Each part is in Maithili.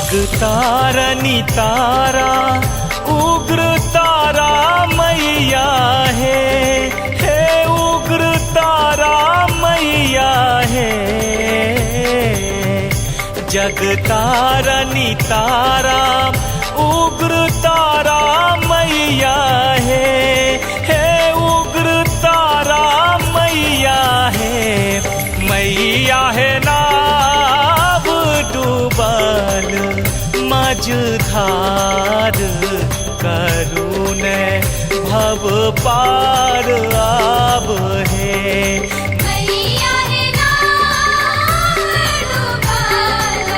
जगतारनी तारा उग्र तारा मैया हे, हे उग्र तारा मैया हे। जगतारनी तारा उग्र तारा मैया हे, हे उग्र तारा मैया हे। मैया हे नाव डूबल मझधार, करुण भव पार आब हे। मैया हे नाव डूबल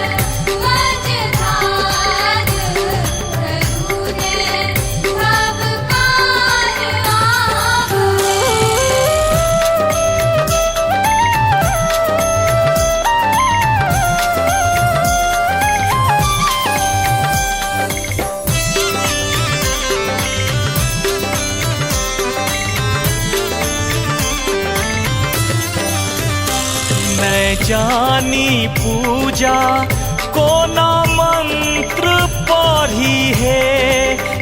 मझधार, करुण भव पार आब हे। मैं जानी पूजा कोना मंत्र पढ़ी हे,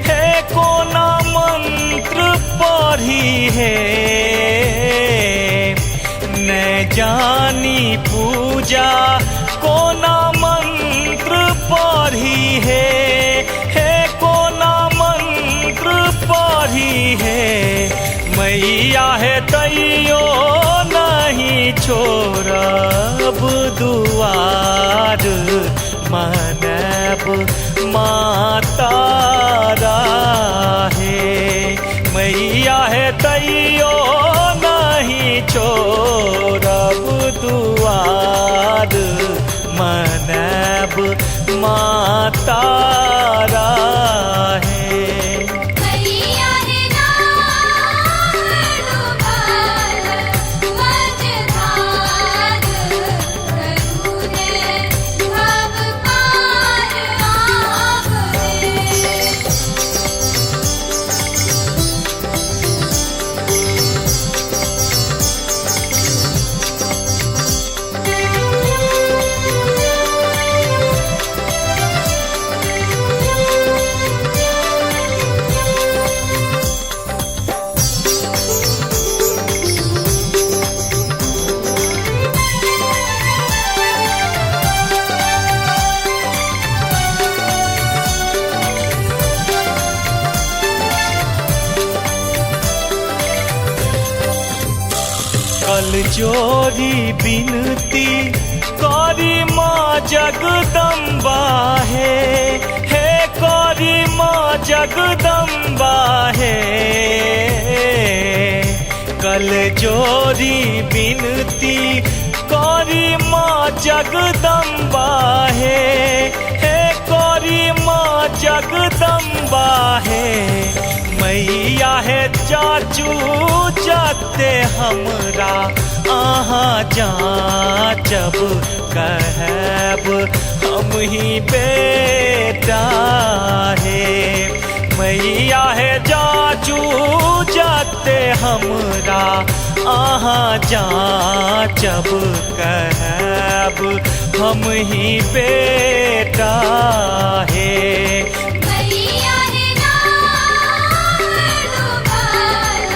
हे कोना मंत्र पढ़ी हे। मैं जानी पूजा कोना मंत्र पढ़ी हे, हे कोना मंत्र पढ़ी हे। मैया है तैयो नहीं छोड़ब दुआर, मनब माता हे। मैया है तैयो नहीं छोड़ब दुआर, मनब माता हे। मैया हे नाव डूबल मझधार, करुण भव पार आब हे। कल जोरी बिनती करी माँ जगदम्बा हे, हे करी माँ जगदम्बा हे। कल जोरी बिनती करी माँ जगदम्बा हे, हे करी माँ जगदम्बा हे। मैया है चाचू जाते हमरा आहा जाचब कहब हम ही बेटा हे। मैया है जाचू जाते हमरा आहा जाचब कहब हम ही बेटा हे। मैया हे नाव डूबल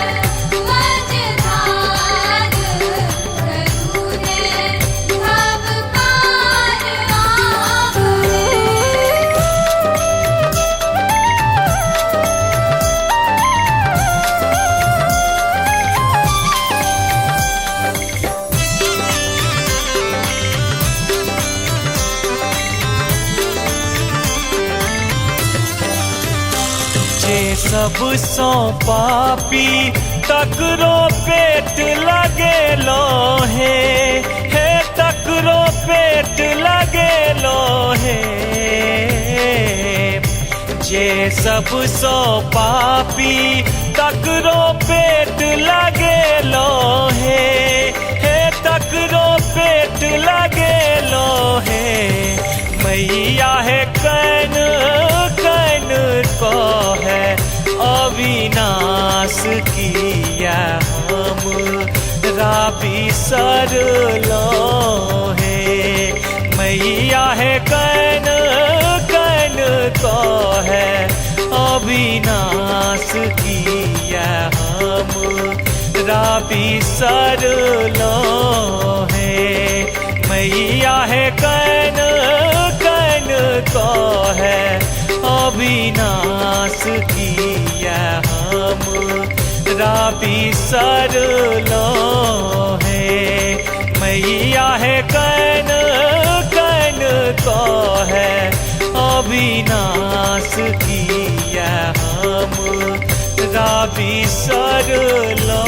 मझधार, करुण भव पार आब हे। जे सब सौ पापी तकरो पेट लगे लो हे, हे तकरो पेट लगे लो हे। जे सब सौ पापी तकरो पेट लगे लो हे, हे तकरो पेट लगे लो हे। मैया है can can को है अविनाश किया हम राबी सर लो हे। मैया है can कहे अविनाश किया हमरा बिसरलो हे। मैया हे can can कहे अविनाश किया हमरा बिसरलो हे। मैया हे can can कहे अविनाश किया हमरा बिसरलो।